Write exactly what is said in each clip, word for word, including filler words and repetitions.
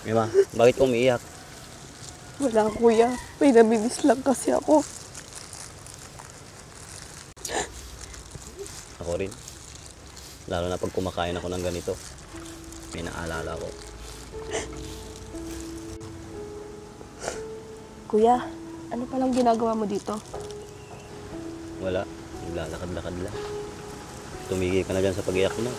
Emma, bakit ka umiiyak? Wala, kuya. May namimiss lang kasi ako. Ako rin. Lalo na pag kumakain ako ng ganito. May naalala ko. Kuya, ano palang ginagawa mo dito? Wala. Naglalakad-lakad lang. Tumigil ka na dyan sa pag-iyak mo.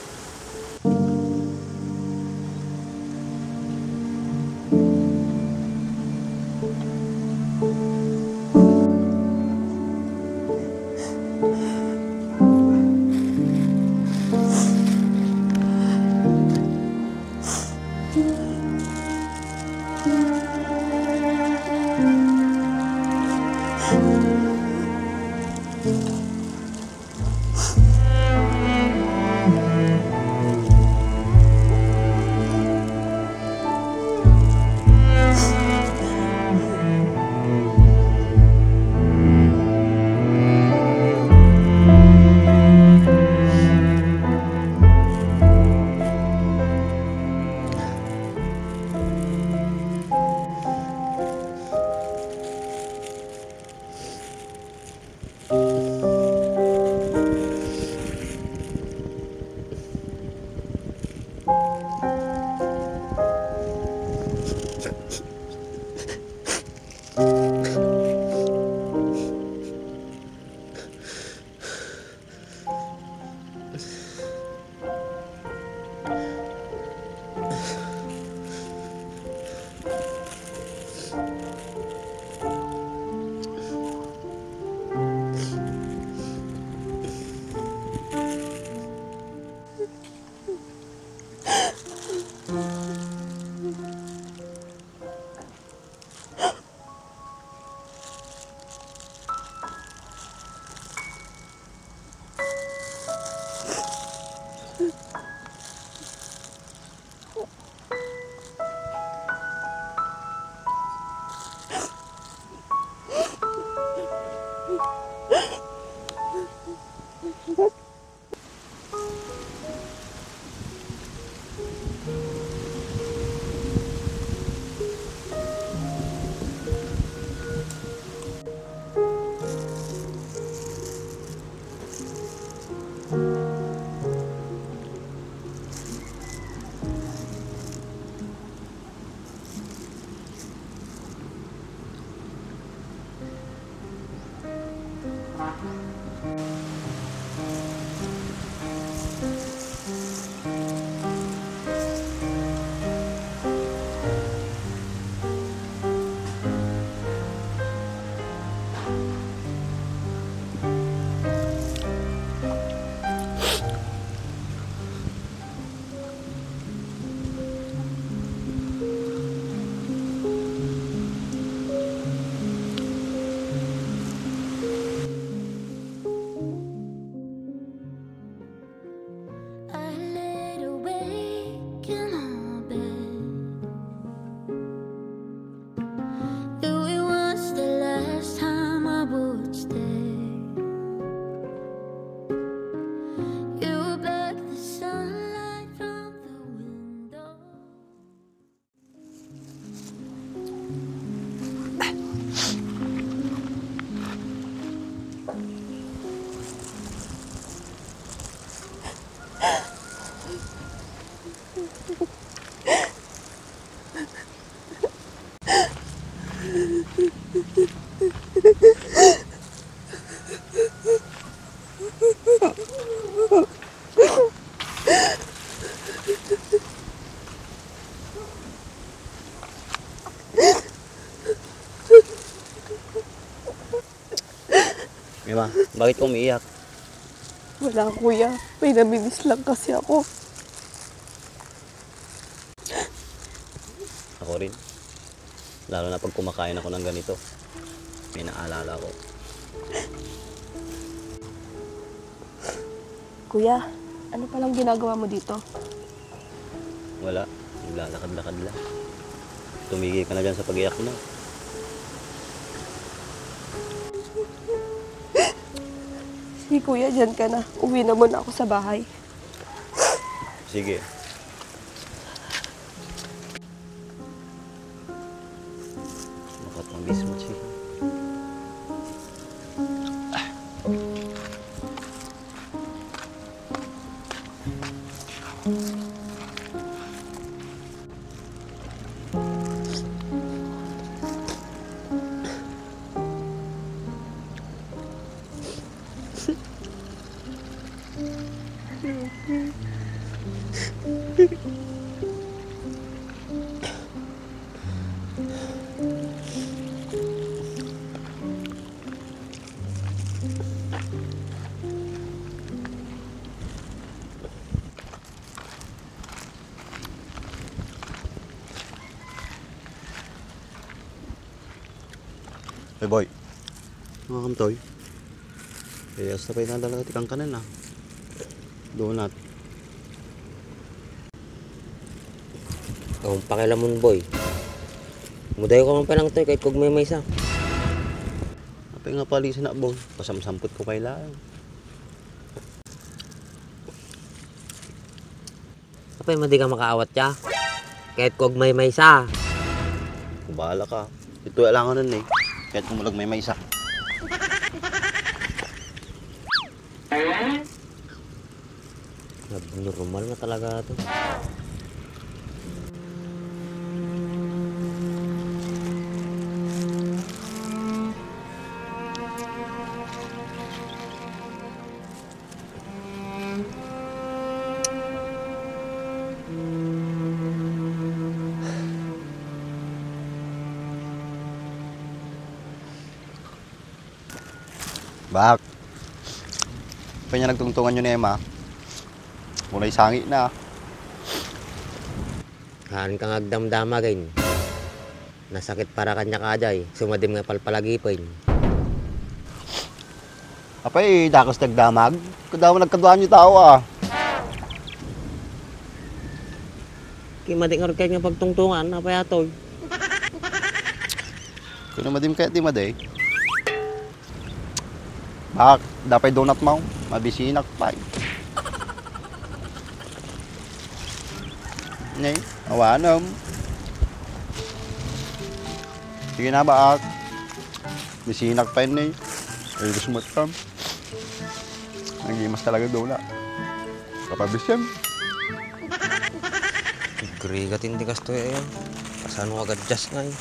I laid awake in our bed. You, it was the last time I would stay. You block the sunlight from the window. Emma, bakit ka umiiyak? Wala, kuya. May namimiss lang kasi ako. Ako rin. Lalo na pag kumakain ako ng ganito. May naalala ko. Kuya, ano palang ginagawa mo dito? Wala. Naglalakad-lakad lang. Tumigil ka na dyan sa pag-iyak mo. Sige, kuya, dyan ka na. Uwi na muna ako sa bahay. Sige. Mabis mo siya. Hey, boy. Mga kamtoy. Eh, hasta pay nadala ti kankanan, ah. Donut. Ang pakialamon, boy. Mudayo ka man pay lang toy, ket kugmaymaysa. Apay nga palisan, boy. Pasamsampot ko pay lang. Apay madi ka makaawat ya? Ket kugmaymaysa. Bahala ka. Ito alanganan eh. Ket kung magmaymaysa. Abnormal nga talaga to. Bak. Apay nga nagtungtungan yo ni Emma? Unay sangi na. Haan ka nga agdamdama, Gen. Nasakit para kaniak, ajay. Sumadim nga palpalagipin. Apay, dakes ti agdamag? Kadamo nagkaduaan yo tao, ah. Kimadi nga rukay nga pagtungtungan, apay atoy? Kuno madim kayat ti madi? Bak, dapay donut mo, mabisinak pay. Ne, awanem. Sige na, Bak. Bisinak pay ne. Ay, gusto mo tam. Nagimas talaga donut. Kapabisian. Grigat hindi kastoy, eh. Kasano agad just ngay?